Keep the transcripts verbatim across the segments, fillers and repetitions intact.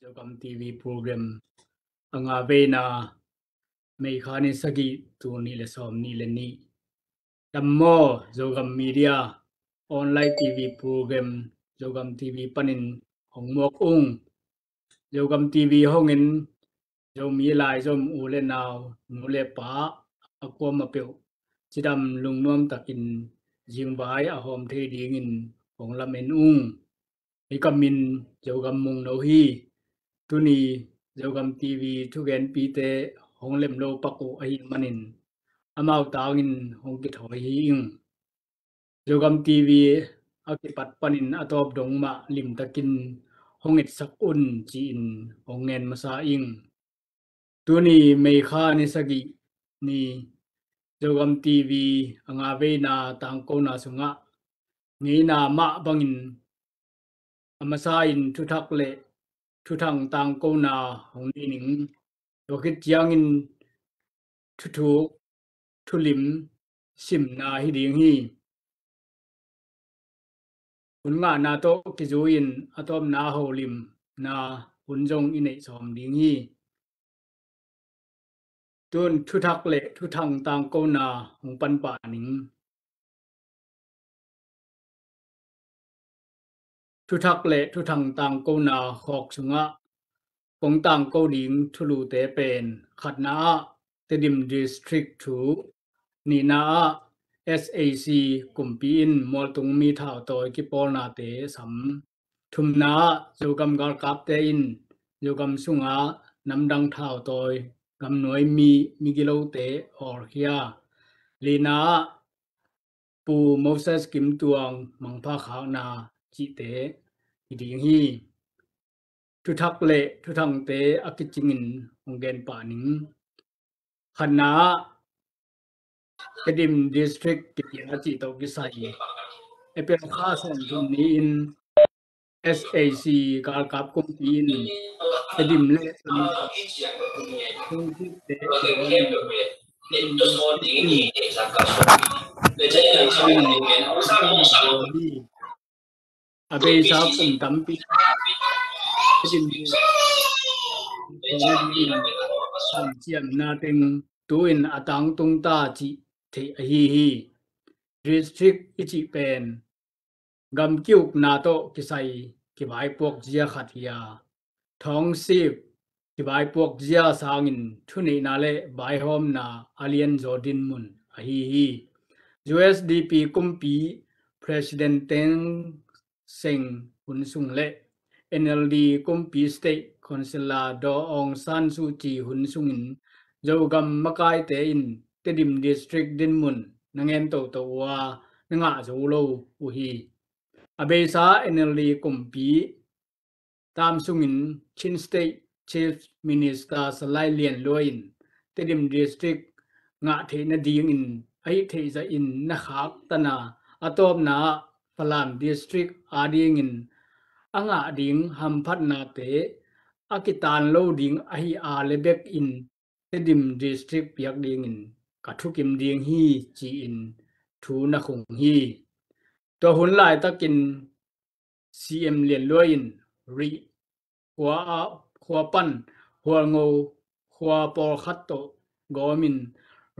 Zogam T V program a nga veina, May kha ni sagih, tul nih le sawm nih le nih. Dam maw, Zogam Media online T V program, Zogam T V panin hong muak ung. Zogam T V hongin Zomi laizom u le nau, nu le pa, a kuamah peuh cidam lungnuam takin zingvai a hawm thei dingin hong lamen ung. Hih ka min Zogam Mungno hi. Tuni Zogam T V thugenpite hong lemlo pak uh ahih manin amau tangin hong kithawi hi ing. Zogam T V a kipat panin a tawp dong mah limtakin hong etsak un ci-in hong ngen masa ing. Tuni May kha ni sagih ni Zogam T V a nga veina tangkona sungah ngeina mah bangin a masa in thuthak le thuthang tangkona hong nei ning. Tua khit ciangin thuthuk thulim simna hi ding hi. Hun ngahna tawh kizui-in a tawpna holimna hun zong i neih sawm ding hi. Tun thuthak le thuthang tangkona hong pan pah ning. Thuthak le thuthang tangkona khawk sungah kong tangko ding thulute pen, khatna ah Tedim District thu, nihna ah S A C kumpi in mualtung mi thautawi kipawlnate sam, thumna ah Zogam galkapte in Zogam sunga namdang thautawi gamnuai mi migilote awlkhia, lina ah Pu Moses Kim Tuang mangpha khakna cihte hi ding hi. Thuthak le thuthangte a kicingin hong gen pah ning. Khatna ah Tedim District kipia cih tawh kisai April kha sawmthum ni-in S A C galkap kumpi in Tedim le Tedim a beisa kum tampi Tedim ciamna teng tu-in a tangtung ta cih theih ahi hi. District i cih pen gam kiukna tawh kisai kivaipuak zia khat hi a, township kivaipuak zia sangin thuneihna le vaihawmna a lianzaw dinmun ahi hi. U S D P kumpi President Thein Sein hun sung le N L D kumpi State Councillor Daw Aung San Suu Kyi hun sungin Zogam makaite in Tedim District dinmun na ngen toto uh a, na ngah zo lo uh hi. A beisa N L D kumpi tam sungin Chin State Chief Minister Salai Lian Luai in Tedim District ngah theih nadingin a hih theih zahin na khaktan a, a tawpna ah Falam District adingin a ngah ding hamphatnate a kitan lo ding ahi a le bekin Tedim District piak dingin ka thukim ding hi ci-in thu na khung hi. Tua hun laitakin C M Lian Luai in Rih khua, khua pan Hualngo khua pawlkhat tawh gawmin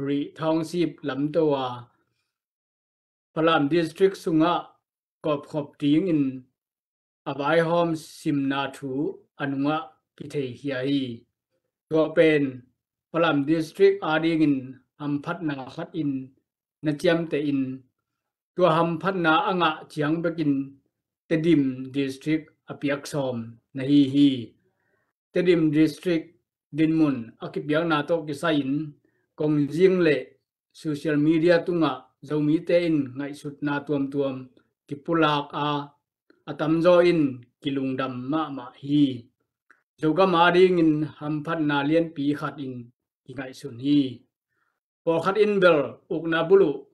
Rih township lamto a Falam District sungah kawpkhop dingin a vaihawm simna thu a nungah kitheikhia hi. Tua pen Falam District adingin hamphatna khat in na ciamteh in, tua hamphatna a ngah ciang bekin Tedim District a piak sawm na hi hi. Tedim District dinmun a kipiakna tawh kisai-in kongzing le social media tungah Zomite in ngaihsutna tuamtuam kipulak a, a tamzaw in kilungdam mahmah hi. Zogam adingin hamphatna lianpi khat in kingaihsun hi. Pawlkhat in bel ukna buluh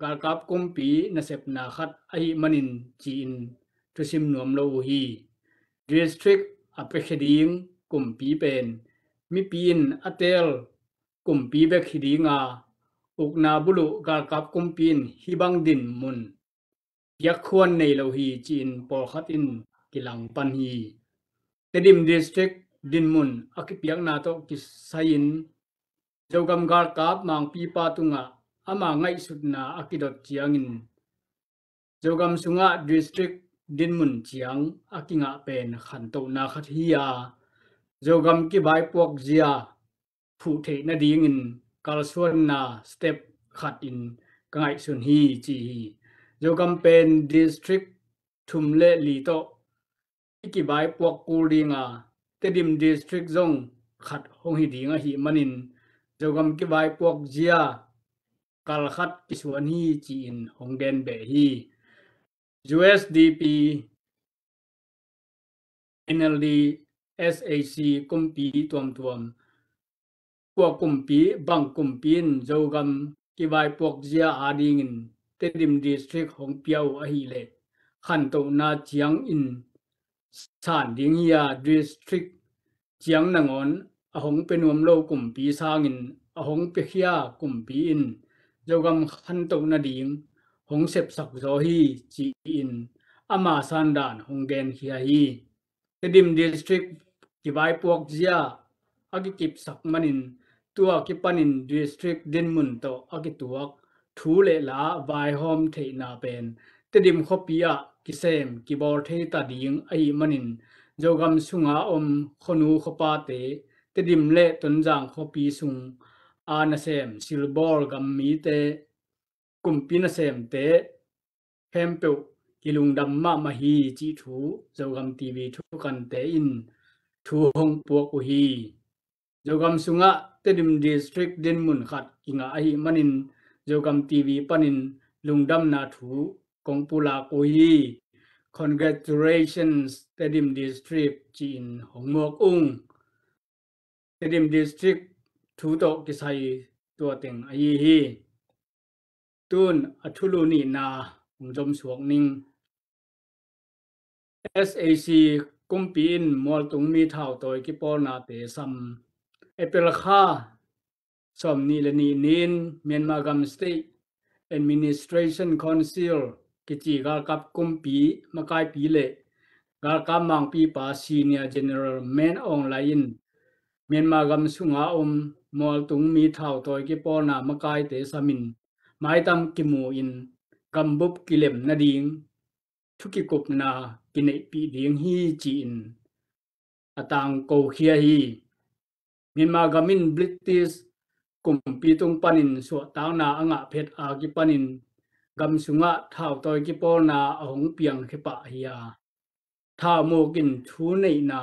galkap kumpi nasepna khat ahih manin ci-in thusim nuam lo uh hi. District a piakhia ding kumpi pen mipi in a teel kumpi bek hi ding a, ukna buluh galkap kumpi in hih bang dinmun piakkhuan nei lo hi ci-in pawlkhat in kilang pan hi. Tedim District dinmun a kipiakna tawh kisai-in Zogam galkap mangpipa tungah ama ngaihsutna a kidot ciangin Zogam sungah district dinmun ciang a kingah pen khantohna khat hi a, Zogam kivaipuak zia phuh theih nadingin kalsuanna step khat in ka ngaihsun hi ci hi. Zogam pen district thum le li tawh i kivaipuak kul ding a, Tedim district zong khat hong hi ding ahih manin Zogam kivaipuak zia kal khat kisuan hi ci-in hong gen beh hi. U S D P, N L D, S A C kumpi tuamtuam, kua kumpi, bang kumpi in Zogam kivaipuak zia adingin Tedim District hong pia uh ahih leh khantohna ciangin san ding hi a, district ciang nangawn a hong pia nuam lo kumpi sangin a hong piakhia kumpi in Zogam khantoh nading hong sepsak zaw hi ci-in ama sandan hong genkhia hi. Tedim District kivaipuak zia a kikipsak manin tua kipanin district dinmun tawh a kituak thu le la vaihawm theihna pen Tedim khuapi ah kisem kibawl thei ta ding ahih manin Zogam sunga om khuanu khuapate, Tedim le Tonzang khuapi sung a nasem silbawl gam mite, kumpi nasemte khempeuh kilungdam mahmah hi cih thu Zogam T V thukante in thu hong puak uh hi. Zogam sungah Tedim District dinmun khat kingah ahih manin Zogam T V panin lungdamna thu kong pulak uh hi. Congratulations Tedim District ci-in hong muak ung. Tedim District thu tawh kisai tua teng ahi hi. Tun a thulu nihna hong zom suak ning. S A C kumpi in mualtung mi thautawi kipawlnate sam. April kha sawmnih le nih ni-in Myanmar gam State Administration Council kici galkap kumpi makaipi le galkap mangpipa Senior General Min Aung Hlaing in Myanmar gam sunga om mualtung mi thautawi kipawlna makaite samin maitam kimu in gambup kilem nading thukikupna kineihpih ding hi ci-in a tangkokhia hi. Myanmar gam in British kumpi tung panin suahtakna a ngah phet a kipanin gam sungah thautawi kipawlna a hong piangkhia pah hi a, thaumuk in thuneihna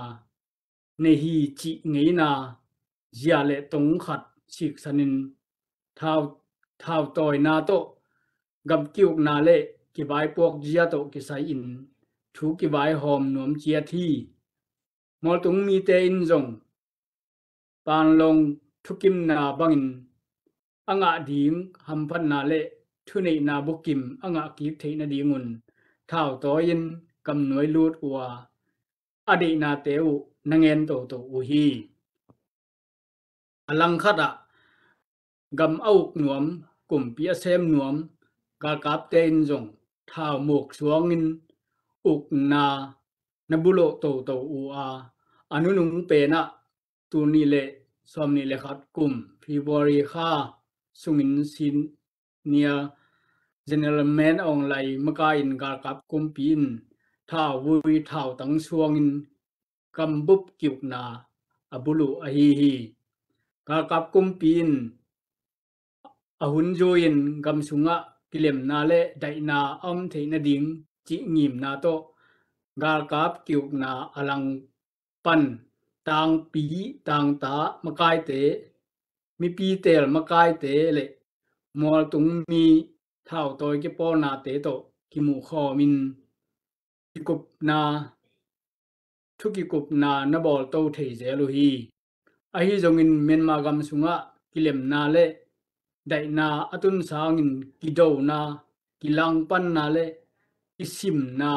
nei hi cih ngeina zia le tong khat siksanin thau, thautawina tawh gam kiukna le kivaipuak zia tawh kisai-in thu kivaihawm nuam ciat hi. Mualtung mite in zong panlong thukimna bangin a ngah ding hamphatna le thuneihna bukim a ngah kik theih nadingun thautawi-in gamnuai lut uh a, a deihnate uh na ngen toto uh hi. A langkhat ah gam a uk nuam, kumpi a sem nuam galkapte in zong thaumuk suangin ukna na bulawh toto uh a, a nunung penah tul nih le sawmnih le khat kum February kha sungin Senior General Min Aung Hlaing makai in galkap kumpi in thauvui thautang suangin gambup kiukna a buluh ahi hi. Galkap kumpi in a hun zui-in gam sungah kilemna le daihna a om theih nading cih ngimna tawh galkap kiukna a lang pan tangpi tangta makaite, mipi teel makaite le mualtung mi thautawi kipawlnate tawh kimuh khawmin kikupna, thukikupna na bawlto thei zel uh hi. Ahi zongin Myanmar gam sungah kilemna le daihna a tun sangin kidona, kilangpanna le kisimna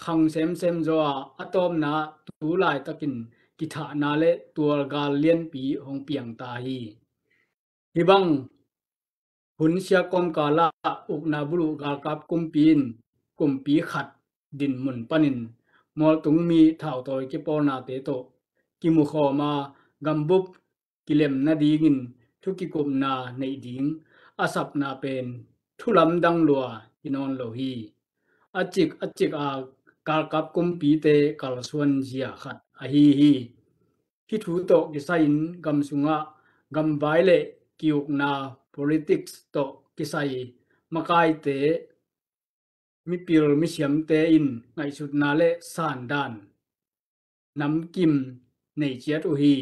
khang semsem zaw a, a tawpna tu laitakin kithahna le tualgal lianpi hong piang ta hi. Hih bang hun sia kawmkal ah ukna buluh galkap kumpi in kumpi khat dinmun panin mualtung mi thautawi kipawlnate tawh kimukhawm a gambup kilem nadingin thu kikupna neih ding a sapna pen thu lamdang lua hi nawn lo hi. A cik a cik a galkap kumpite kalsuan zia khat ahi hi. Hih thu tawh kisai-in gam sungah gamvai le ki-ukna politics tawh kisai makaite, mipil misiamte in ngaihsutna le sandan namkim nei ciat uh hi.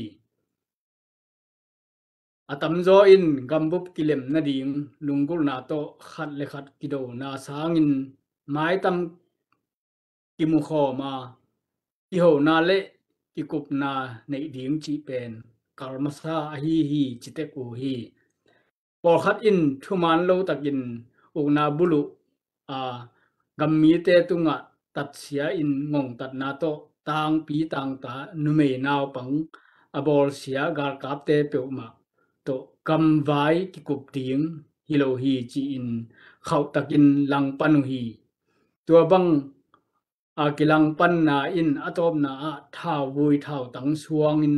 A tamzaw in gambup kilem nading lunggulhna tawh khat le khat kidona sangin maitam kimukhawm a kihona le kikupna neih ding cih pen kal masa ahi hi ci tek uh hi. Pawlkhat in thuman lo takin ukna buluh a gammite tungah tatsia in ngongtatna tawh tangpi tangta numei naupang a bawlsia galkapte peuhmah tawh gamvai kikup ding hi lo hi ci-in khauhtakin langpan uh hi. Tua bang a kilangpanna in a tawpna ah thauvui thautang suangin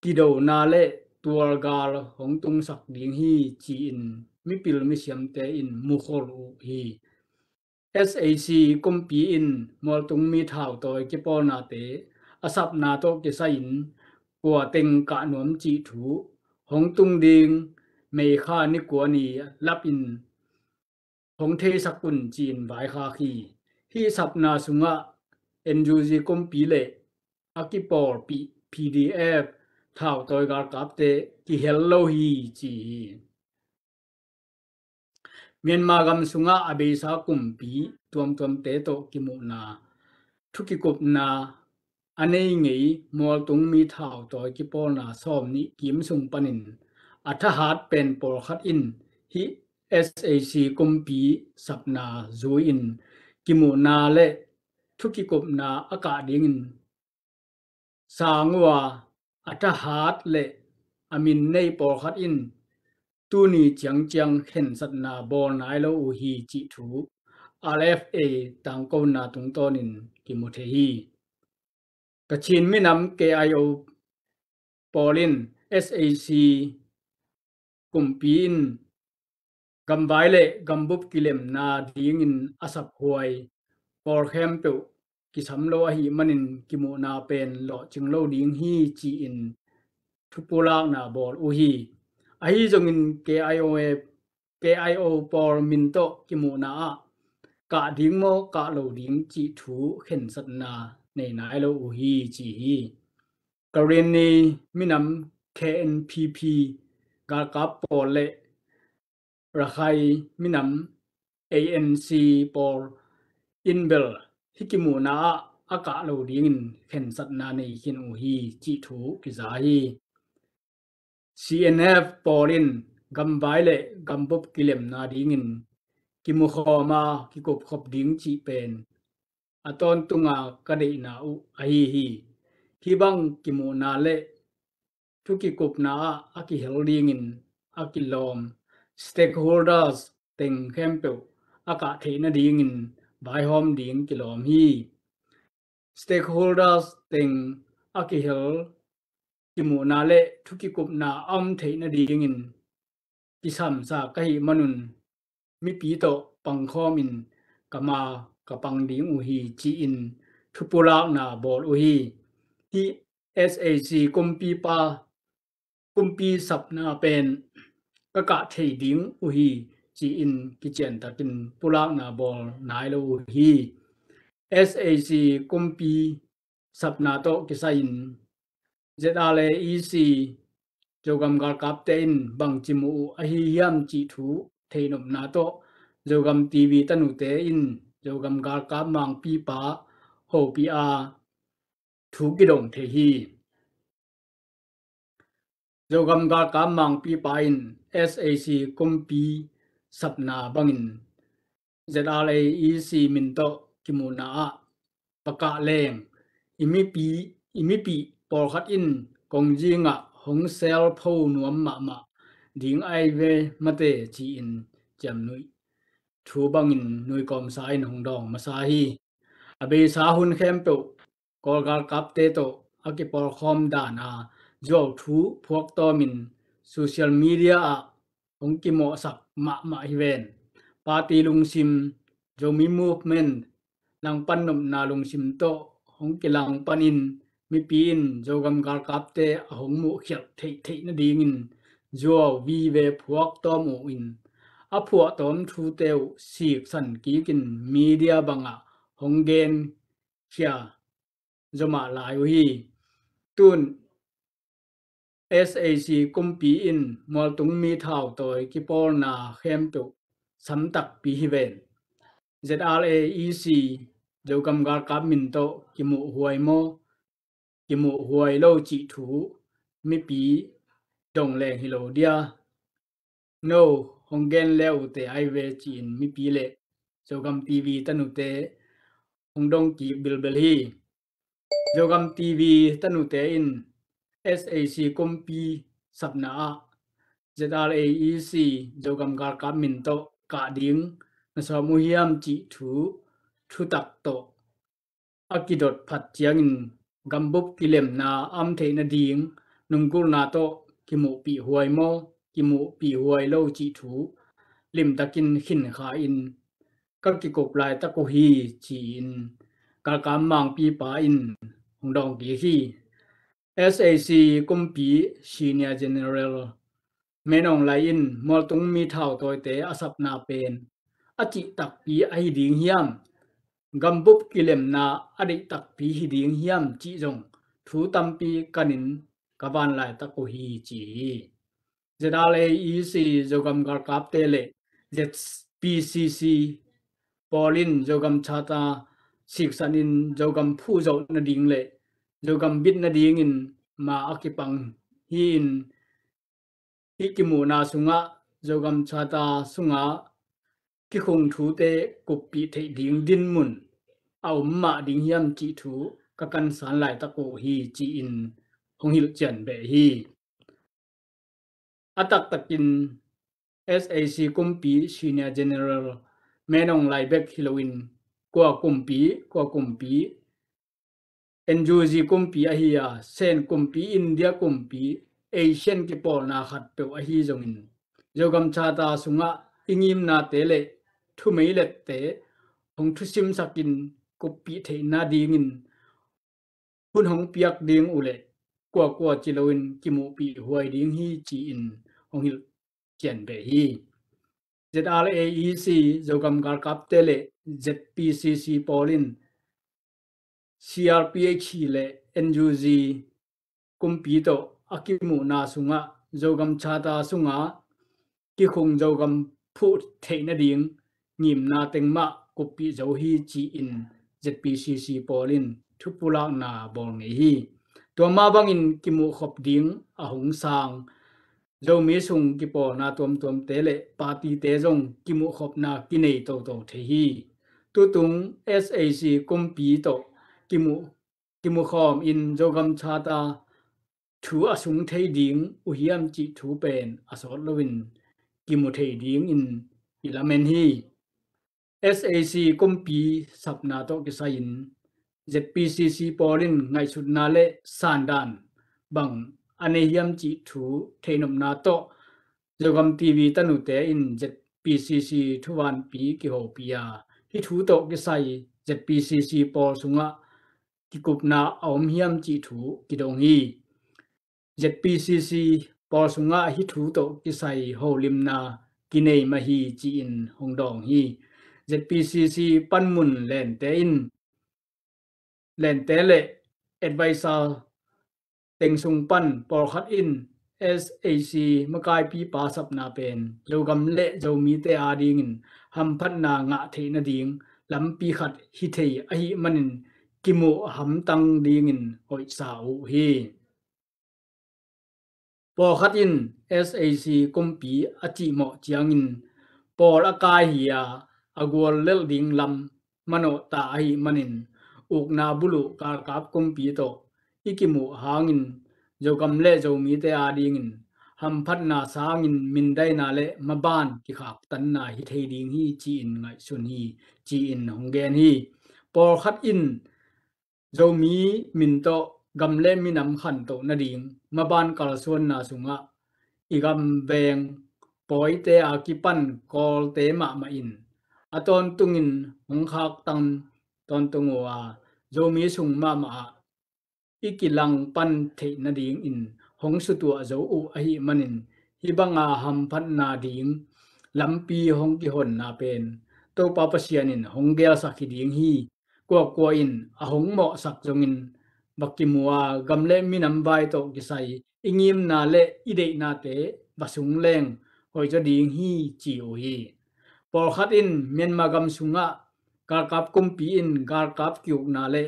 kidona le tualgal hong tungsak ding hi ci-in mipil misiamte in mukhol uh hi. SAC kumpi in mualtung mi thautawi kipawlnate a sapna tawh kisai-in kua teng kah nuam cih thu hong tung ding May kha ni kua ni lapin hong theisak un ci-in vaikhak hi. Hih sapna sungah NUG kumpi le a kipawlpih PDF thautawi galkapte kihel lo hi ci hi. Myanmar gam sungah a beisa kumpi tuamtuamte tawh kimuhna thu kikupna a nei ngei mualtung mi thautawi kipawlna sawm nih kim sung panin a thahat pen pawlkhat in hih SAC kumpi sapna zui-in kimuhna le thu kikupna a kah dingin sang uh a, a thahat le a min nei pawlkhat in tuni ciangciang khensatna bawl nai lo uh hi cih thu RFA tangkona tungtawnin kimu thei hi. Kachin minam KIO pawl in SAC kumpi in gamvai le gambup kilemna dingin a saphuai pawl khempeuh kisam lo ahih manin kimuhna pen lawhcing lo ding hi ci-in thupulakna bawl uh hi. Ahi zongin KIO, KIO pawl min tawh kimuhna ah kah ding maw kah lo ding cih thu khensatna nei nai lo uh hi ci hi. Karenni minam KNPP galkap pawl le Rakhine minam ANC pawl in bel hih kimuhna ah a kah lo dingin khensatna nei khin uh hi cih thu kiza hi. CNF pawl in gamvai le gambup kilemna dingin kimukhawm a kikupkhop ding cih pen a tawntunga ka deihna uh ahi hi. Hih bang kimuhna le thu kikupna ah a kihel dingin a kilawm stakeholders teng khempeuh a kah theih nadingin vaihawm ding kilawm hi. Stakeholders teng a kihel kimuhna le thu kikupna a om theih nadingin kisamsa ka hih manun mipi tawh pangkhawmin ka ma ka pang ding uh hi ci-in thupulakna bawl uh hi. Hih SAC kumpipa kumpi sapna pen ka kah thei ding uh hi ci-in kiciantakin pulakna bawl nai lo uh hi. SAC kumpi sapna tawh kisai-in ZRA EC Zogam galkapte in bangci mu uh ahi hiam cih thu theihnopna tawh Zogam TV tanute in Zogam galkap mangpipa hopih a thu kidong thei hi. Zogam galkap mangpipa in SAC kumpi sapna bangin ZRA EC min tawh kimuhna ah pakah leng i mipi, i mipi pawlkhat in kongzingah hong selpho nuam mahmah ding ai ve mate ci-in ciamnuih thu bangin nuikawmsa in hong dawng masa hi. A beisa hun khempeuh Kawl galkapte tawh a kipawlkhawm dan a zuau thu phuak tawmin social media ah hong kimawhsak mahmah hi ven. Party lungsim, Zomi Movement langpan nopna lungsim tawh hong kilangpanin mipi in Zogam galkapte a hong muhkhialh theihtheih nadingin zuau vive phuak tawm uh in a phuahtawm thute uh siksan kikin media bangah hong genkhia zomah lai uh hi. Tun SAC kumpi in mualtung mi thautawi kipawlna khempeuh samtakpi hi ven. ZRA EC Zogam galkap min tawh kimuhhuai maw, kimuhhuai lo cih thu mipi dong leng hi lo dia. No, hong gen le uh te ai ve ci-in mipi le Zogam TV tanute hong dong kik bilbel hi. Zogam TV tanute in SAC kumpi sapna ah ZRA EC Zogam galkap min tawh kah ding na sawm uh hiam cih thu thutak tawh a kidot phat ciangin gambup kilemna am theih nading nunggulhna tawh kimuhpih huai maw, kimuhpih huai lo cih thu limtakin khinkha in ka kikup laitak uh hi ci-in galkap mangpipa in hong dawng kik hi. SAC kumpi Senior General Min Aung Hlaing in mualtung mi thautawite a sapna pen a cih takpi ahi ding hiam, gambup kilemna a deih takpi hi ding hiam cih zong thu tampi kanin ka van laitak uh hi ci hi. ZRA EC Zogam galkapte le ZPCC pawl in Zogam Charter siksanin Zogam phuhzawh nading le Zogam bit nadingin ma a kipang hi-in hih kimuhna sungah Zogam Charter sungah kikhung thute kuppih theih ding dinmun a om mah ding hiam cih thu ka kansan laitak uh hi ci-in hong hilhcian beh hi. A taktakin SAC kumpi Senior General Min Aung Hlaing bek hi loin kua kumpi, kua kumpi, NUG kumpi ahi a, Sen kumpi, India kumpi, Asian kipawlna khatpeuh ahi zongin Zogam Charter sungah i ngimnate le thumeilette hong thusimsakin kuppih theihna dingin hun hong piak ding uh leh kuakua ci loin kimuhpih huai ding hi ci-in hong hilhcian beh hi. ZRA EC Zogam galkapte le ZPCC pawl in CRPH le NUG kumpi tawh a kimuhna sungah Zogam Charter sungah kikhung Zogam phuh theih nading ngimna teng mah kuppih zo hi ci-in ZPCC pawl in thupulakna bawl ngei hi. Tua mah bangin kimuhkhop ding a hong sang Zomi sung kipawlna tuamtuamte le partyte zong kimuhkhopna kinei toto thei hi. Tutung SAC kumpi tawh kimuh, kimukhawm in Zogam Charter thu a sung thei ding uh hiam cih thu pen a sawt loin kimu thei dingin i lamen hi. SAC kumpi sapna tawh kisai-in ZPCC pawl in ngaihsutna le sandan bang a nei hiam cih thu theihnopna tawh Zogam TV tanute in ZPCC thuvanpi kihopi a, hih thu tawh kisai ZPCC pawl sungah kikupna a om hiam cih thu kidong hi. ZPCC pawl sungah hih thu tawh kisai holimna kinei mah hi ci-in hong dawng hi. ZPCC panmun lente in, lente le advisor teng sung pan pawlkhat in SAC makaipipa sapna pen Zogam le Zomite adingin hamphatna ngah theih nading lampi khat hi thei ahih manin kimuh hamtang dingin hoihsa uh hi. Pawlkhat in SAC kumpi a cihmawh ciangin pawl a kai hi a, a gual lelh ding lam manawh ta ahih manin ukna buluh galkap kumpi tawh i kimuh hangin Zogam le Zomite adingin hamphatna sangin mindaina le maban kikhaktanna hi thei ding hi ci-in ngaihsun hi ci-in hong gen hi. Pawlkhat in Zomi min tawh gam le minam khantoh nading maban kalsuanna sungah i gam veng pawite a kipan Kawlte mahmah in a tawntungin hong khaktan tawntung uh a, Zomi sung mahmah ah i kilangpan theih nadingin hong sutuah zo uh ahih manin, hih banga hamphatna ding lampi hong kihonna pen Topa Pasian in hong gelsak hi ding hi. Kuakua in a hong mawhsak zongin va kimu a, gam le minam vai tawh kisai i ngimna le i deihnate va sung leng hoih zaw ding hi, ci uh hi. Pawlkhat in Myanmar gam sungah galkap kumpi in galkap ki-ukna le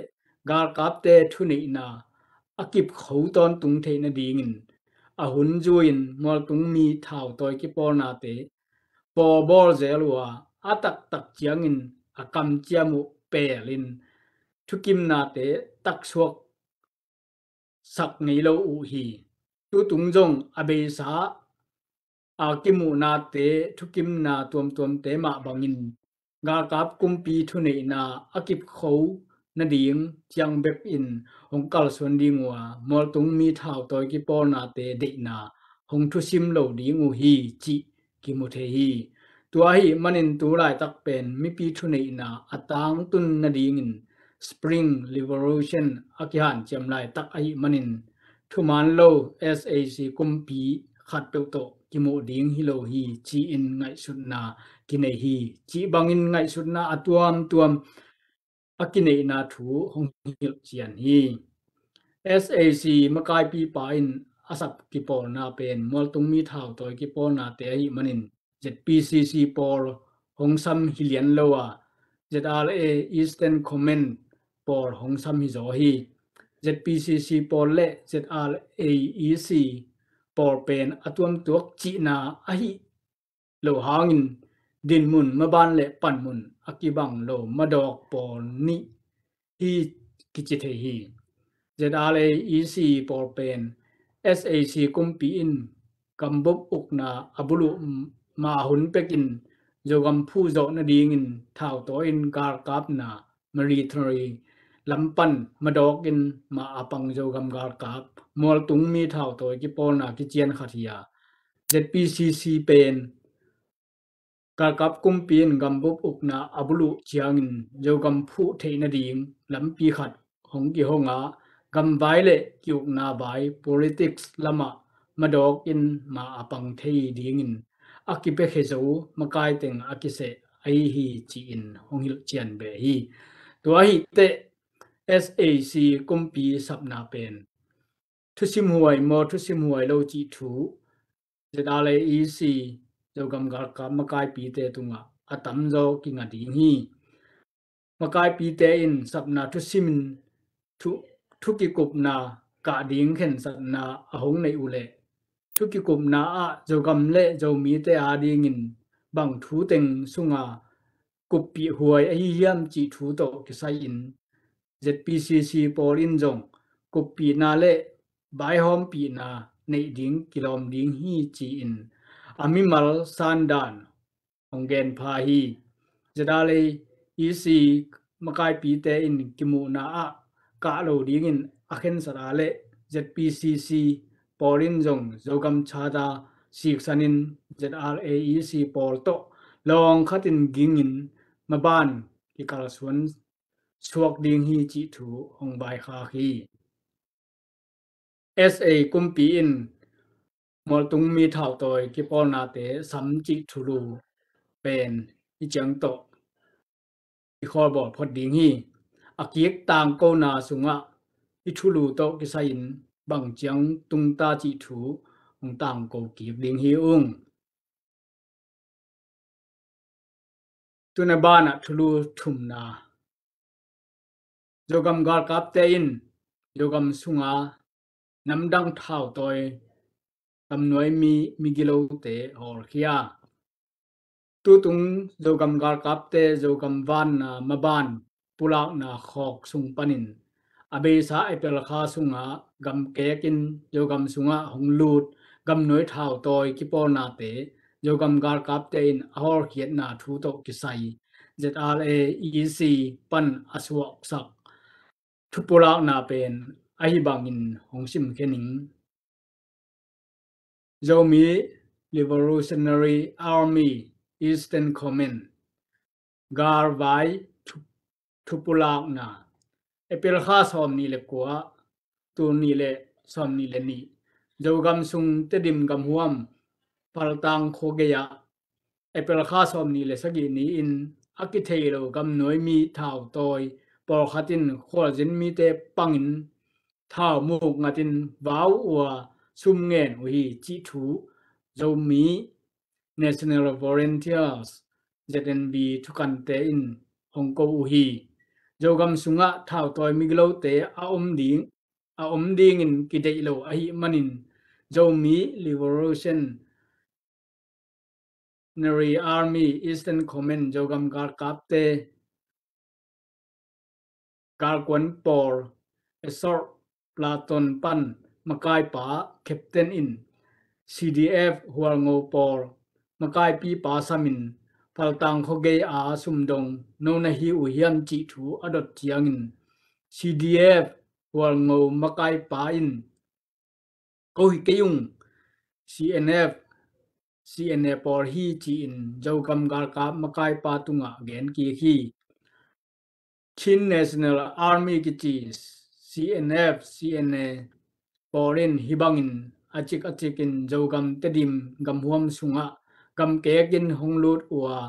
galkapte thuneihna a kipkho tawntung theih nadingin a hun zui-in mualtung mi thautawi kipawlnate paw bawl zel uh a, a taktak ciangin a kamciam uh pelin thukimnate taksuak sak ngei lo uh hi. Tutung zong a beisa a kimuhnate thukimna tuamtuamte mah bangin galkap kumpi thuneihna a kipkho nading ciang bekin hong kalsuan ding uh a, mualtung mi thautawi kipawlnate deihna hong thusim lo ding uh hi, cih kimu thei hi. Tua ahih manin tu laitak pen mipi thuneihna a tangtun nadingin Spring Revolution a kihanciam laitak ahih manin thuman lo SAC kumpi khatpeuh tawh kimuh ding hi lo hi, ci-in ngaihsutna kinei hi, cih bangin ngaihsutna a tuamtuam a kineihna thu hong hilhcian hi. SAC makaipipa in a sap kipawlna pen mualtung mi thautawi kipawlnate ahih manin ZPCC pawl hong sam hi lian lo a, ZRA Eastern Command pawl hong sam hi zaw hi. ZPCC pawl le ZRA EC pawl pen a tuamtuak cihna ahih lo hangin dinmun maban le panmun a kibang lo madawk pawl nih hi kici thei hi. ZRA EC pawl pen SAC kumpi in gambup ukna a buluh ma hun pekin Zogam phuh zawh nadingin thautawi in galkapna military lampan madawkin ma a pang Zogam galkap mualtung mi thautawi kipawlna kician khat hi a, ZPCC pen galkap kumpi in gambup ukna a buluh ciangin Zogam phuh theih nading lampi khat hong kihong a, gamvai le ki-ukna vai politics lamah madawkin ma a pang thei dingin a kipiakhia zo makai teng a kiseh ahi hi, ci-in hong hilhcian beh hi. Tua ahih teh SAC kumpi sapna pen thusim huai maw, thusim huai lo cih thu ZRA EC Zogam galkap makaipite tungah a tamzaw kinga ding hi. Makaipite in sapna thusimin thu, thukikupna kah ding khensatna a hong neih uh leh thukikupna ah Zogam le Zomite adingin bang thu teng sunga kuppih huai ahi hiam cih thu tawh kisai-in ZPCC pawl in zong kuppihna le vaihawmpihna neih ding kilawm ding hi, ci-in a mimal sandan hong genpha hi. ZRA EC makaipite in kimuhna ah kah lo dingin a khensat a leh ZPCC pawl in zong Zogam Charter siksanin ZRA EC pawl tawh lawng khatin gingin maban kikalsuan suak ding hi cih thu hong vaikhak hi. SA kumpi in mualtung mi thautawi kipawlnate sam cih thulu pen i ciang tawh i khawlbawl phot ding hi. A kik tangkona sungah i thulu tawh kisai-in bang ciang tungta cih thu hong tangko kik ding hi ung. Tuna banah thulu thumna. Zogam galkapte in Zogam sunga namdang thautawi gamnuai mi migilote hawlkhia. Tutung Zogam galkapte Zogam vanna maban pulakna khawk sung panin a beisa April kha sungah gamkekin Zogam sungah hong lut gamnuai thautawi kipawlnate Zogam galkapte in a hawlkhiatna thu tawh kisai ZRA EC pan a suaksak thupulakna pen ahi bangin hong simkhia ning. Zomi Revolutionary Army Eastern Command galvai thu-, thupulakna, April kha sawmnih le kua, tul nih le sawmnih le nih, Zogam sung Tedim gamhuam Paltang khuagei ah April kha sawmnih le sagih ni-in a kithei lo gamnuai mi thautawi pawlkhat in khualzin mite pangin thau muk ngatin vau uh a sum ngen uh hi cih thu Zomi National Volunteers, Z N V, thukante in hong ko uh hi. Zogam sungah thautawi migilote a om ding, a om dingin kideih lo ahih manin Zomi Revolution Revolutionary Army Eastern Command Zogam galkapte galkuan pawl Assault Platoon pan makaipa Captain in C D F Hualngo pawl makaipipa samin Paltang khuagei a sumdong no na hi uh hiam cih thu a dot ciangin C D F Hualngo makaipa in ko hi kei ung, C N F, C N A pawl hi ci-in Zogam galkap makaipa tungah gen kik hi. Chin National Army kici C N F, C N A pawl in hih bangin a cik a cikin Zogam Tedim gamhuam sungah gamkekin hong lut uh a,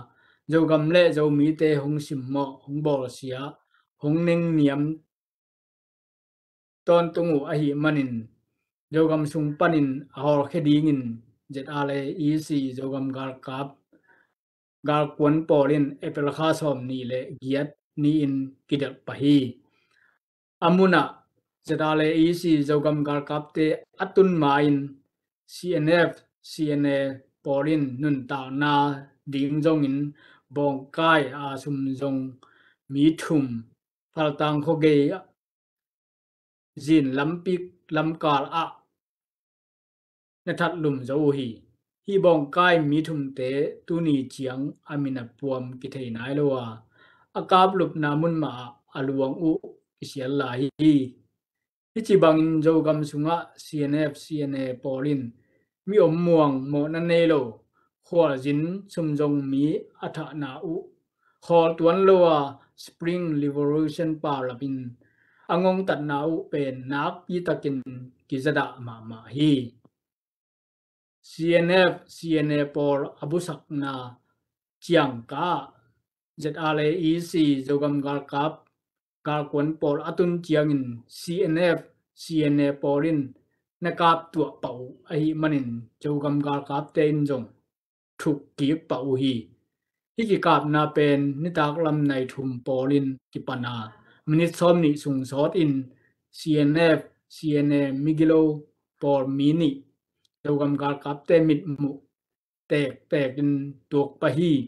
Zogam le Zomite hong simmawh, hong bawlsia, hong nengniam tawntung uh ahih manin Zogam sung panin a hawlkhia dingin Z R A E C Zogam galkap galkuan pawl in April kha sawmnih le giat ni-in kidelh pah hi. A munah Z R A E C Zogam galkapte a tun ma-in C N F, C N A pawl in nuntakna ding zongin bawngkai a sum zong mi thum Paltang khuagei zin lampik lamkal ah na that lum zo uh hi. Hih bawngkai mi thumte tuni ciang a min a puam kithei nai lo a, a kaplupna mun mah ah a luang uh kisial lai hi. Hih ci bangin Zogam sungah C N F, C N A pawl in mi om muang mawhna nei lo khualzin sumzong mi a thahna uh khawl tuan lo a Spring Revolution paulapin a ngongtatna uh pen nakpi takin kizadah mahmah hi. C N F, C N A pawl a busakna ciangka Z R A E C Zogam galkap galkuan pawl a tun ciangin C N F, C N A pawl in na kap tuah pah uh ahih manin Zogam galkapte in zong thuk kik pah uh hi. Hih kikapna pen nitak lam nai thum pawlin kipan a, minit sawmnih sung sawtin C N F, C N A migilo pawl mi nih Zogam galkapte mitmuh tektekin tuak pah hi.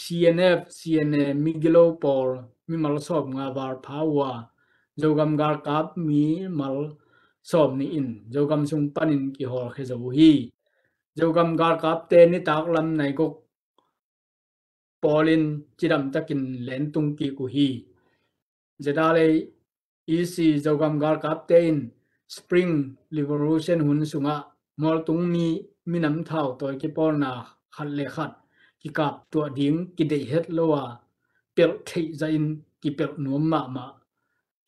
C N F, C N A migilo pawl mimal sawmnga val pha uh a, Zogam galkap mimal sawmnih in Zogam sung panin kihawlkhia zo uh hi. Zogam galkapte nitak lam nai guk pawlin cidamtakin lentung kik uh hi. Z R A E C Zogam galkapte in Spring Revolution hun sungah mualtung mi minam thau tawi kipawlna khat le khat kikap tuah ding kideih het lo a, pelh theih zahin kipelh nuam mahmah.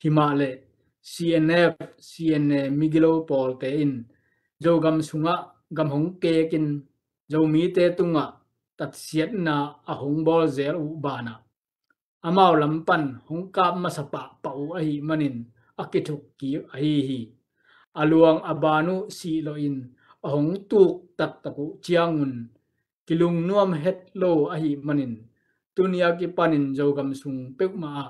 Himahleh C N F, C N A migilo pawlte in Zogam sungah gam hong kekin Zomite tungah tatsiatna a hong bawl zel uh banah amau lam pan hong kap masa pahpah uh ahih manin a kithuk kik ahi hi. A luang a ban uh sih loin a hong tuk taktak uh ciangun kilungnuam het lo ahih manin tuni a kipanin Zogam sung peuhmah ah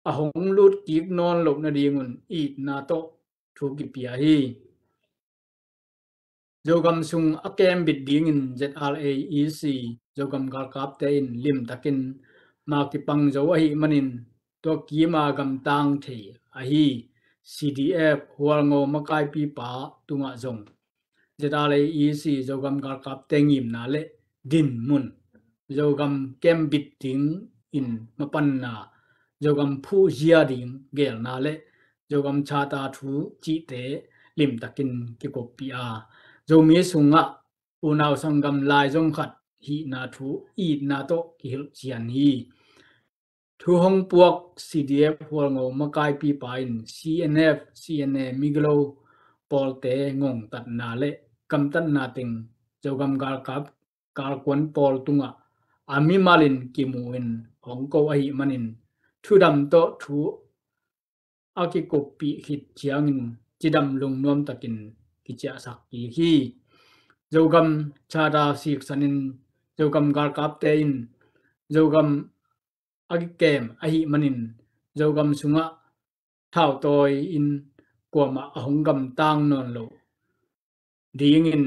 a hong lut kik nawn loh nadingun itna tawh thu kipia hi. Zogam sung a kembit dingin Z R A E C Zogam galkapte in limtakin ma kipang zo ahih manin tua kima gamtang thei ahi C D F Hualngo makaipipa tungah zong Z R A E C Zogam galkapte ngimna le dinmun, Zogam kembit dingin mapanna Zogam phuhzia ding gelna le Zogam Charter thu cihte limtakin kikuppih a, Zomi sungah unau sanggam laizom khat hihna thu itna tawh kihilh cian hi. Thu hong puak C D F Hualngo makaipipa in C N F, C N A migilo pawlte ngongtatna le gamtatna teng Zogam galkap galkuan pawl tungah a mimalin kimu in hong ko ahih manin thudam tawh thu a kikuppih khit ciangin cidam lungnuam takin kiciahsak kik hi. Zogam Charter siksanin Zogam galkapte in Zogam a kikem ahih manin Zogam sungah thautawi in kuamah a hong gamtang nawn lo dingin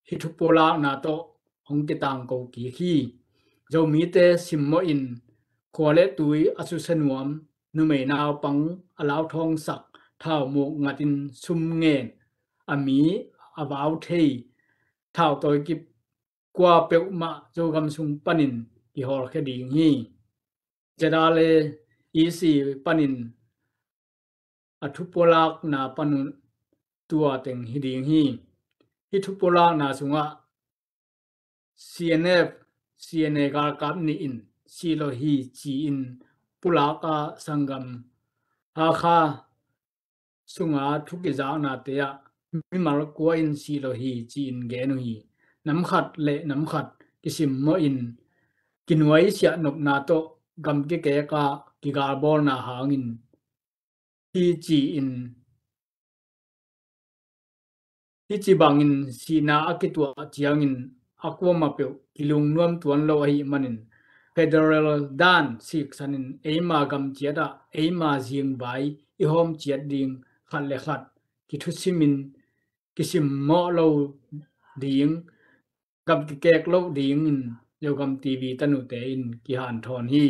hih thupulakna tawh hong kitangko kik hi. Zomite simmawh in khua le tui a susia nuam, numei naupang a lauthawngsak, thaumuk ngatin sum ngen, a mi a vau thei thautawi kip kua peuhmah Zogam sung panin kihawlkhia ding hi. Z R A E C panin a thupulakna pan un tua teng hi ding hi. Hih thupulakna sungah C N F, C N A galkap nih in sih lo hi ci-in pulak a sanggam Hakha sunga thu kizaknate ah mimal kua in sih lo hi ci-in gen uh hi. Namkhat le namkhat kisimmawh in kinuaisiah nopna tawh gam kikek ah kigalbawlna hangin hi ci-in hih ci bangin sihna a kituah ciangin a kuamah peuh kilungnuam tuan lo ahih manin federal dan siksanin eima gam ciat ah eima zingvai i hawm ciat ding khat le khat kithusimin kisimmawh lo ding, gam kikek lo dingin Zogam T V tanute in kihanthawn hi.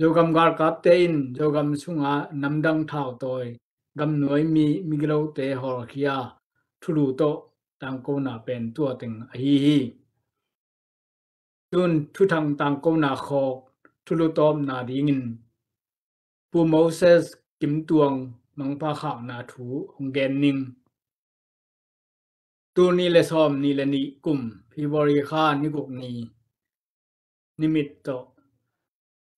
Zogam galkapte in Zogam sunga namdang thautawi gamnuai mi migilote hawlkhia thulu tawh tangkona pen tua teng ahi hi. Tun thuthang tangkona khawk thulu tawpna dingin Pu Moses Kimtuang mangpha khakna thu hong gen ning. Tul nih le sawm nih le nih kum February kha ni guk ni nimit tawh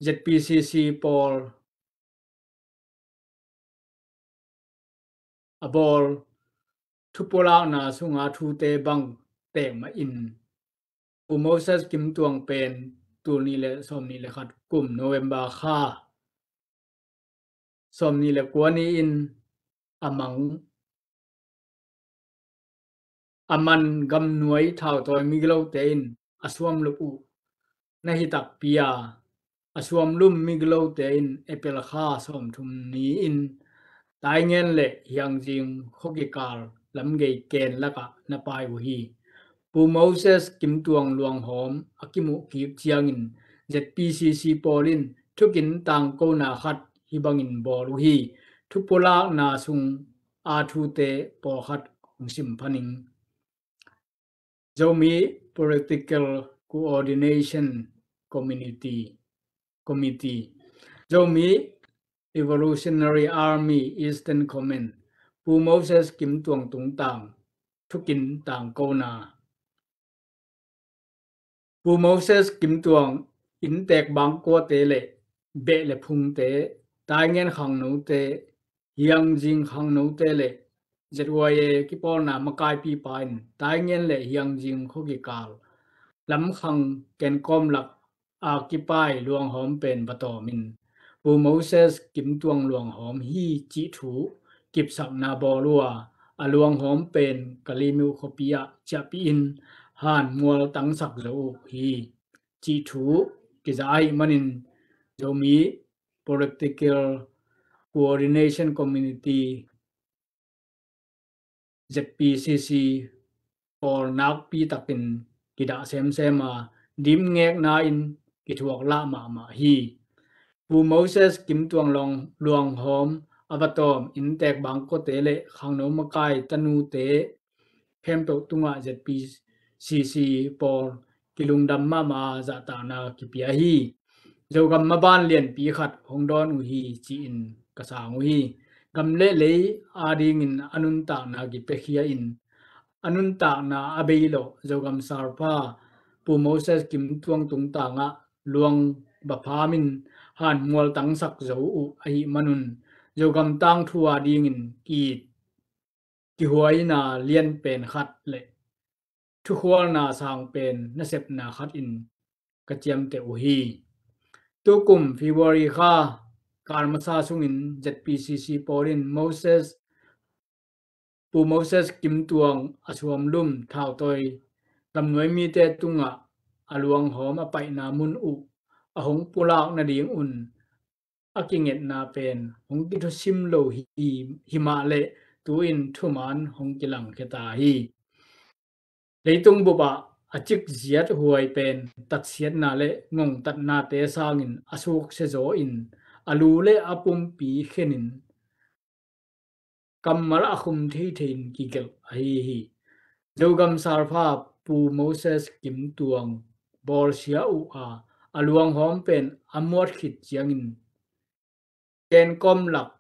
Z P C C pawl a bawl thupulakna sunga thute bang pek mah in Pu Moses Kimtuang pen tul nih le sawm nih le khat kum November kha sawm nih le kua ni-in a mang a man gamnuai thautawi migilote in a suamlup uh na hi takpi a, a suamlum migilote in April kha sawmthum ni-in Taingen le Hiangzing khuakikal lamgei ken lakah na pai uh hi. Pu Moses Kimtuang luanghawm a kimuh kik ciangin Z P C C pawl in thukin tangkona khat hih bangin bawl uh hi. Thupulakna sung a thute pawlkhat hong sim pha ning. Zomi Political Coordination Community, Committee, Zomi Revolutionary Army Eastern Command, Pu Moses Kimtuang tungtang thukin tangkona. Pu Moses Kimtuang inntek bangkuate le beh le phungte, Taingen khangnote, Hiangzing khangnote le Z Y A kipawlna makaipipa in Taingen le Hiangzing khuakikal lamkhang kenkawm lak a kipai luanghawm pen va tawmin Pu Moses Kimtuang luanghawm hi cih thu kipsakna bawl uh a, a luanghawm pen Kalaymyo khuapi ah ciahpih in hanmual tangsak zo uh hi cih thu kiza ahih manin Zomi Political Coordination Community Z P C C pawl nakpi takin kidah semsem a, dimngekna in kithuak lah mahmah hi. Pu Moses Kimtuang luanghawm a va tawm inntek bangkuate le khangno makai tanute khempeuh tungah Z P C C pawl kilungdam mahmah a, zahtakna kipia hi. Zogam maban lianpi khat hong dawn uh hi ci-in ka sang uh hi. Gam le lei adingin a nuntakna kipiakhia in a nuntakna a bei lo Zogam Sarpa Pu Moses Kim Tuang tungtangah luang baphamin hanmual tangsak zo uh ahi manun Zogam tangthu adingin ki kihuaina lian pen khat le thukhualna sang pen nasepna khat in ka ciamteh uh hi. Tukum February kha kal masa sungin Z P C C pawl in Moses Pu Moses Kim Tuang a suamlum thautawi gamnuai mite tungah a luanghawm a paihna mun uh a hong pulak nading un a kingetna pen hong kithusim lo hi, hi mah le tu-in thuman hong kilangkhia ta hi. Leitung bupah a cikziat huai pen tatsiatna le ngongtatnate sangin a suksia zaw in a lu le a pumpi khenin kammal a khum theithei in kigelh ahi hi. Zogam Sarpa Pu Moses Kim Tuang bawlsia uh a a luanghawm pen a muat khit ciangin kenkawm lak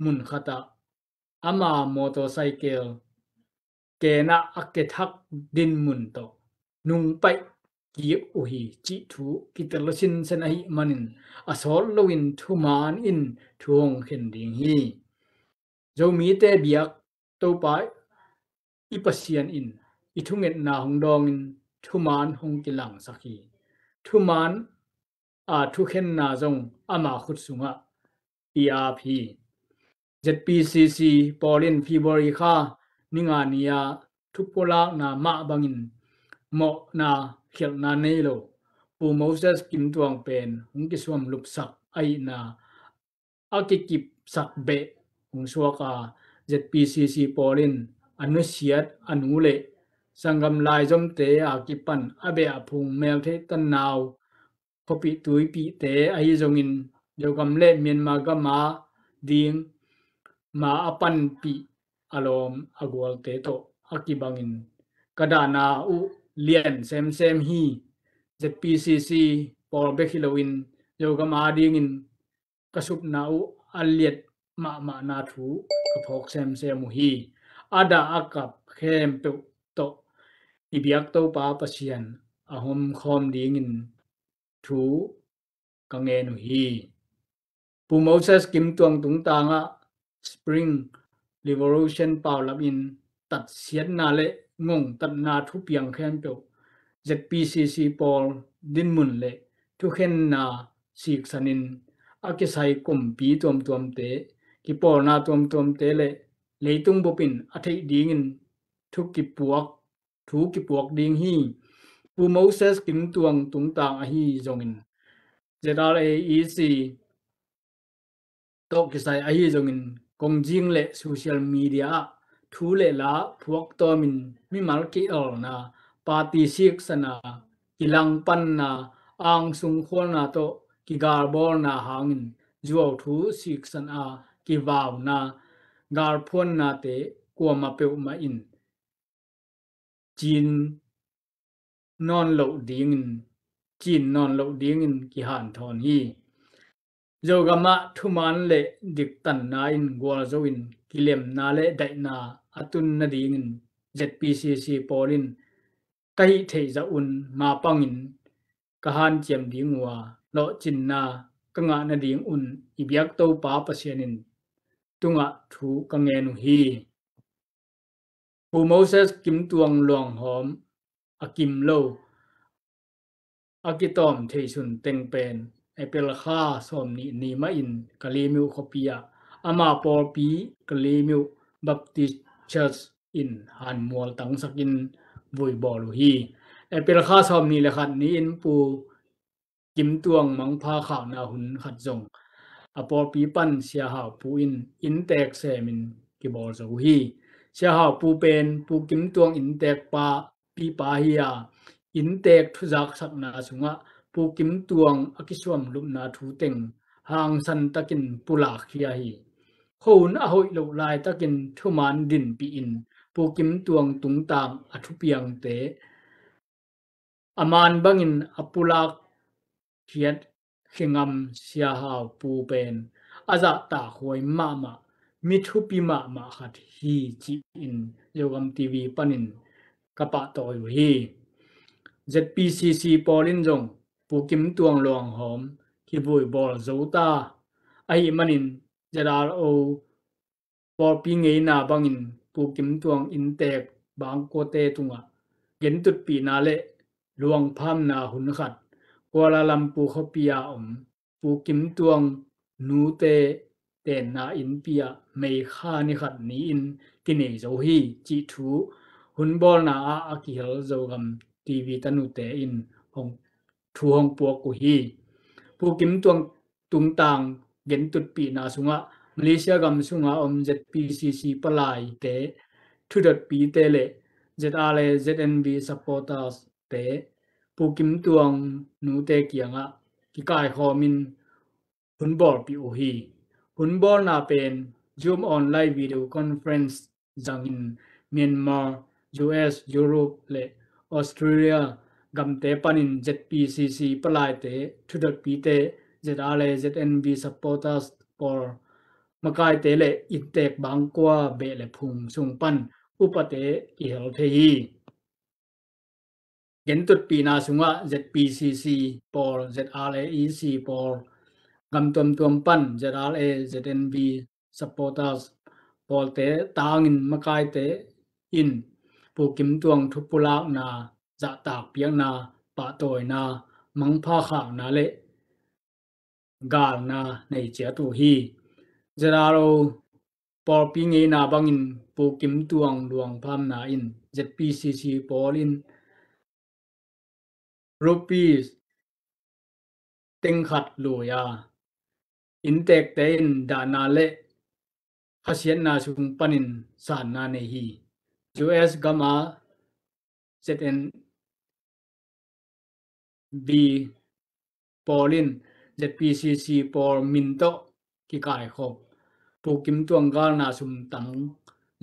mun khatah ama motorcycle kenah a kethak dinmun tawh nungpaih kik uh hi cih thu kitel sinsen ahih manin a sawt loin thuman in thu hong khen ding hi. Zomite biak Topa i Pasian in i thungetna hong dawngin thuman hong kilangsak hi. Thuman a thukhenna zong ama khut sungah i ap hi. Z P C C pawl in February kha ni nga ni-a thupulakna mah bangin mawhna khialhna nei lo Pu Moses Kim Tuang pen hong kisuam lupsak ahihna a kikipsak beh hong suak a, Z P C C pawl in a nusiat a nu le sanggam laizomte a kipan a beh a phung meltheih tanau khuapih tuipihte ahi zongin Zogam le Myanmar gam a ding ma a panpih a lawm a gualte tawh a kibangin ka dahna uh lian semsem hi. Z P C C pawl bek hi loin Zogam a dingin ka supna uh a liat mahmahna thu ka phawk semsem uh hi. A dah a kap khempeuh tawh i biak Topa Pasian a homkhawm dingin thu ka ngen uh hi. Pu Moses Kim Tuang tungtangah Spring Revolution paulapin tatsiatna le ngongtatna thupiang khempeuh Z P C C pawl dinmun le thukhenna siksanin a kisai kumpi tuamtuamte, kipawlna tuamtuamte le leitung bupin a theih dingin thu kipuak, thu kipuak ding hi. Pu Moses Kim Tuang tungtang ahi zongin Z R A E C tawh kisai ahi zongin kongjing le social media ah thu le la phuaktawmin mimal ki-elna, party siksana, kilangpanna, angsung khualna tawh kigalbawlna hangin zuauthu siksan a kivauna galphuannate kuamah peuhmah in cin nawn loh dingin, cin nawn loh dingin kihanthawn hi. Zogamah thuman le diktanna in gualzo in kilemna le daihna a tun nadingin Z P C C pawl in ka hih theih zah un mapangin ka hanciam ding uh a, lawhcinna ka ngah nading un i biak Topa Pasian in tungah thu ka ngen uh hi. Pu Moses Kim Tuang luanghawm a kim lo a kitawm thei sun teng pen April kha sawmnih ni mahin Kalaymyo khuapi ah ama pawlpi Kalaymyo Baptist Church in hanmual tangsakin vuibawl uh hi. April kha sawmnih le khat ni-in Pu Kim Tuang mangpha khakna hun khat zong a pawlpi pan Sia Hau Pu in inntek semin kibawl zo uh hi. Sia Hau Pu pen Pu Kim Tuang inntek pa pipa hi a, inntek thuzaksakna sungah Pu Kim Tuang a kisuamlupna thu teng hangsan takin pulakkhia hi. Khuahun a hoih loh laitakin thuman dinpihin Pu Kim Tuang tungtang a thupiangte a man bangin a pulak khiat Khengam Sia Hau Pu pen a zahtak huai mahmah, mi thupi mahmah khat hi ci-in Zogam T V panin ka pahtawi uh hi. Z P C C pawl in zong Pu Kim Tuang luanghawm kivui bawl zo ta ahih manin Z R O pawlpi ngeina bangin Pu Kim Tuang inntek bangkuate tungah gentutpihna le luangphamna hun khat Kuala Lumpur khuapi a om Pu Kim Tuang nute tenna innpi ah May kha ni khat ni-in kinei zo hi cih thu hun bawlna ah a kihel Zogam T V tanute in hong thu hong puak uh hi. Pu Kim Tuang tungtang gentutpihna sungah Malaysia gam sunga om Z P C C palaite, thudotpite le Z R A Z N V supporters te Pu Kim Tuang nute kiangah kikaikhawmin hun bawlpih uh hi. Hun bawlna pen Zoom online video conference zangin Myanmar, U S, Europe le Australia gamte panin Z P C C palaite, thudotpite, Z R A Z N V supporters pawl makaite le inntek bangkua beh le phung sung pan upate kihel thei hi. Gentutpihna sungah Z P C C pawl, Z R A E C pawl, gam tuamtuam pan Z R A Z N V supporters pawlte tangin makaite in Pu Kim Tuang thupulakna, zahtak piakna, pahtawina, mangpha khakna le galna nei ciat uh hi. Z R O pawlpi ngeina bangin Pu Kim Tuang luangphamna in Z P C C pawl in rupees teng khat lui a, inntekte in dahna le khasiatna sung panin sanna nei hi. U S gama Z N V pawl in Z P C C pawl min tawh kikaikhop Pu Kim Tuang galna sum tang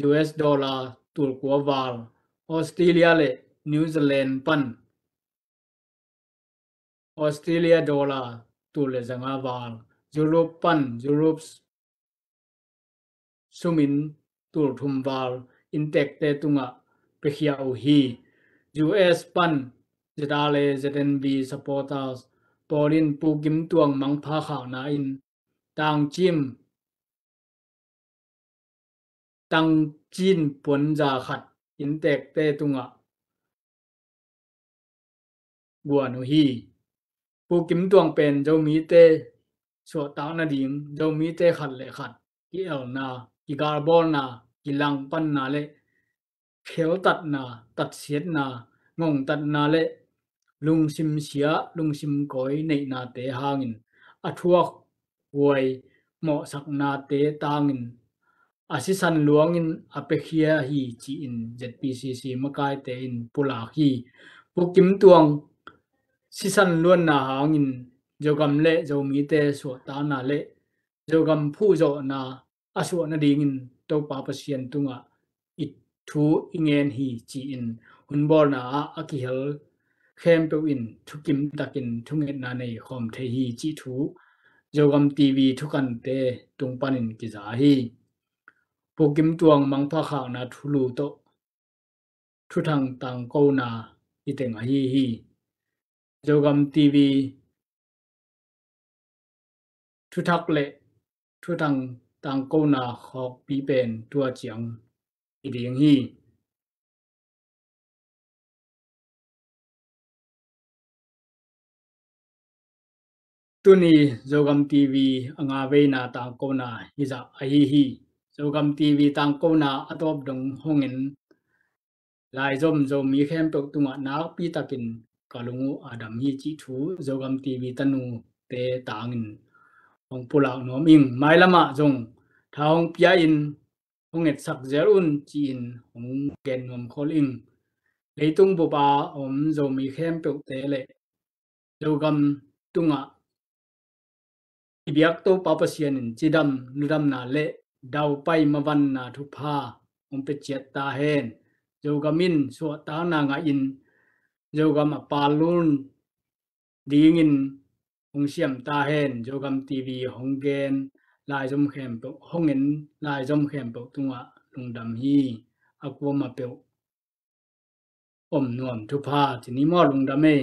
U S dollar tul kua val, Australia le New Zealand pan Australia dollar tul le zanga val, Europe pan Europe sumin tul thum val inntekte tungah piakhia uh hi. U S pan Z R A Z N V supporters pawl in Pu Kim Tuang mangpha khakna in tangcim tangcin puanza khat inntekte tungah guan uh hi. Pu Kim Tuang pen Zomite suahtak nading, Zomite khat le khat ki-elna, kigalbawlna, kilangpanna le kheltatna, tatsiatna, ngongtatna le lungsim sia, lungsim kawi neihnate hangin a thuak huai mawhsaknate tangin a sisan luangin a piakhia hi ci-in Z P C C makaite in pulak hi. Pu Kim Tuang sisan luanna hangin Zogam le Zomite suahtakna le Zogam phuhzawhna a suah nadingin Topa Pasian tungah i thu i ngen hi ci-in hunbawlna ah a kihel khempeuh in thukim takin thungetna nei khawm thei hi cih thu Zogam T V thukante tung panin kiza hi. Pu Kim Tuang mangpha khakna thulu tawh thuthang tangkona i teng ahi hi. Zogam T V thuthak le thuthang tangkona khawkpi pen tua ciang i ding hi. Tuni Zogam T V a nga veina tangkona hizah ahi hi. Zogam T V tangkona a tawp dong hongin laizom Zomi khempeuh tungah nakpi takin ka lung uh a dam hi cih thu Zogam T V tanute tangin hong pulak nuam ing. Mailamah zong tha hong pia in hong etsak zel un ci-in hong gen nuam khol ing. Leitung bup a om Zomi khempeuhte le Zogam tungah i biak Topa Pasian in cidam ludamna le daupai mavanna thupha hong pia ciat ta hen. Zogam in suahtakna ngah in Zogam a palun dingin hong siam ta hen. Zogam T V hong gen laizom khempeuh, hong en laizom khempeuh tungah lungdam hi. A kuama peuh om nuam thupha ci ni maw, lungdam ei.